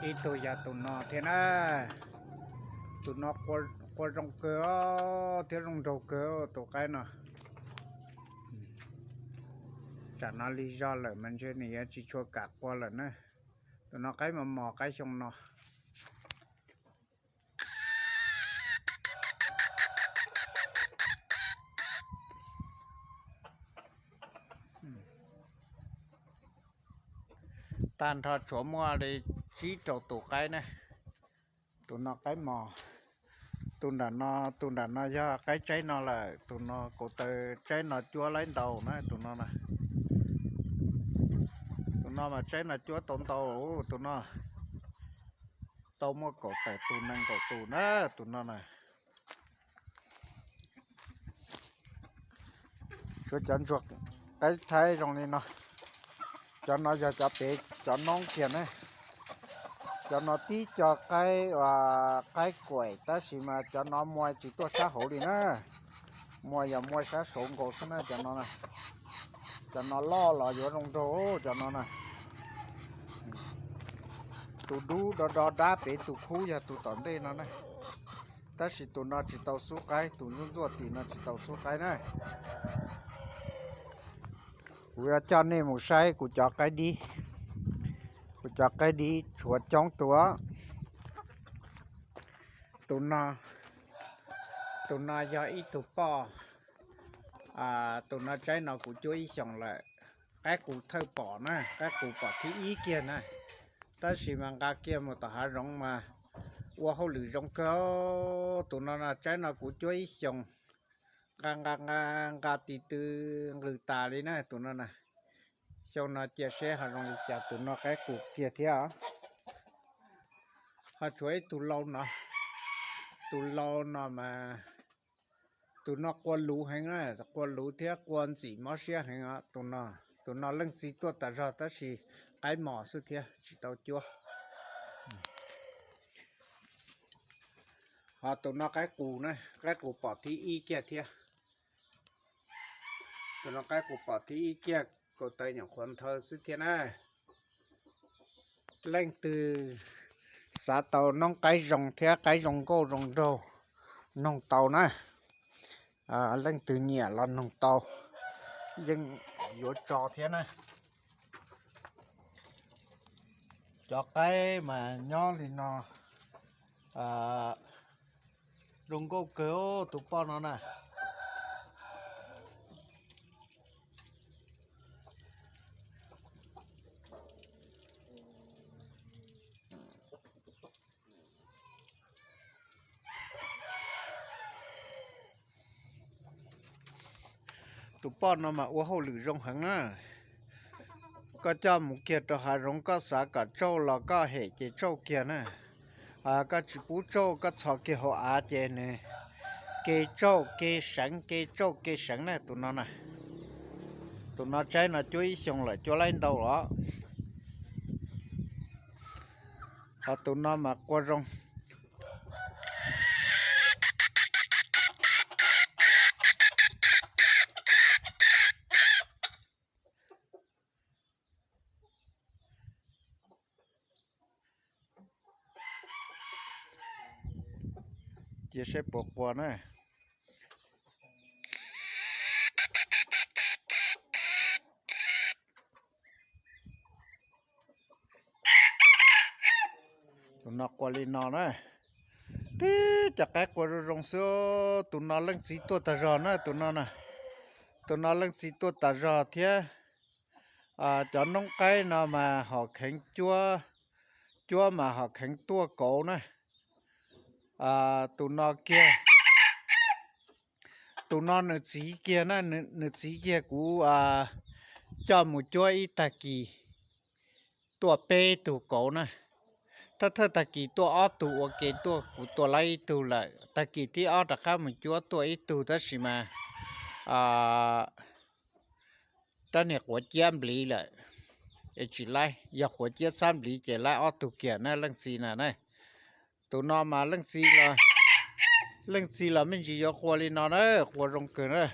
Ib tug yog tus no thiab na. Tus no qua zoo kawg thiab zoo nraug kawg tus qaib no. Tsam no li zog lawm mas ntshe nws yuav tsis tshua kam qua lawm na. Tus no qaib mos mos qaib xyoo no. Tag nrho tshuav muaj li tsib rau tus qaib na. Tus no qaib mos. Tus nram no, tus nram no yog qaib tsaib no lawm. Tus no kaus taw tsaib no cuab laib ntau na tus no na. Tus no mas tsaib no cuab tau ntau, tus no tau muaj kaum tawm tus nees nkaum tus na tus no na. Tshuav cov ntsuag qaib thaib zoo li no. Cov no yog cov pem cov noob kiag na. Cov no tib co qaib, qaib kuaim tab sis mas cov no muaj tsis tuaj sab hauv li na. Muaj yog muaj sab saud nkaus xwb na cov no na. Cov no loj los yuav zoo nraug cov no na. Tus dub do do dab pem tus khub yog tus tom ntej no na. Tab sis tus no tsis tau xub qaib, tus ntxuaj ntxuaj tim no tsis tau xub qaib na. Kuv yuav coj nej mus saib kuv cov qaib dib. Kuv cov qaib dib tshuav coob tus. Tus no, tus no yog ib tug poj. Tus no tsaib no kuv cuab ib xyoos lawm. Qaib qus thawj pom na, qaib qus pom thib ib kiag na. Tab sis mas nqa kiag mus tom hav zoov mas ua hauj lwm zoo kawg. Tus no no tsaib no kuv cuab ib xyoos, nqa nqa nqa nqa tis tw nqws tas li na tus no na. Xyoo no cia seb ho zoo li cas, tus no qaib qus kiag thiab. Ho tshuav ib tug lau no, tus lau no mas tus no qua luv heev na, qua luv thiab qua ntxim mob siab heev os. Tus no leej txiv tuaj tas zog tab sis qaib mos xwb thiab tsis tau cuab. Ho tus no qaib qus na, qaib qus pom thib ib kiag thiab. Tus no qaib qus pom thib ib kiag, kaus taw nyuam qhuav nthawv xwb thiab na. Leej twg xav tau noob qaib zoo thiab qaib zoo nkauj zoo nraug noog tau na. Leej twg nyiam los noog tau, yeej yuav tso thiab na. Cov qaib mas nyob li no zoo nkauj kawg tus poj no na. Tus poj no mas ua hauj lwm zoo heev na. Koj coj mus kiag rau hav zoov koj xav kom tsauj los koj hem ces tsauj kiag na. Koj tsis pub tsauj koj txhos kiag hauv av ces nws ke tsauj ke seev ke tsauj ke seev na tus no na. Tus no tsaib no cuab ib xyoos lawm cuab laib ntau los. Ho tus no mas qua zoo. Cia saib puas qua na. Tus no qua li no na. Tib cov qaib qua zoo zoo xwb. Tus no leej txiv tuaj tas zog na tus no na. Tus no leej txiv tuaj tas zog thiab. Cov noob qaib no mas hom kheev cuab, cuab mas hom kheev tuaj kauv na. Tus no kiag, tus no nws txiv kiag na, nws txiv kiag kuv coj mus cuab ib tag kis tuaj peb tug kauv na. Thawj thawj tag kis tuaj ob tug ua ke tuaj, kuv tua laib ib tug lawm, tag kis thib ob rov qab mus cuab tuaj ib tug tab sis mas rab niag quav ciab npliv lawm es tsis laib, yog quav ciab txhab npliv ces laib ob tug kiag na leej txiv na na. Tus no mas leej txiv los, leej txiv los me ntsis yuav qua li no na, qua zoo kawg na.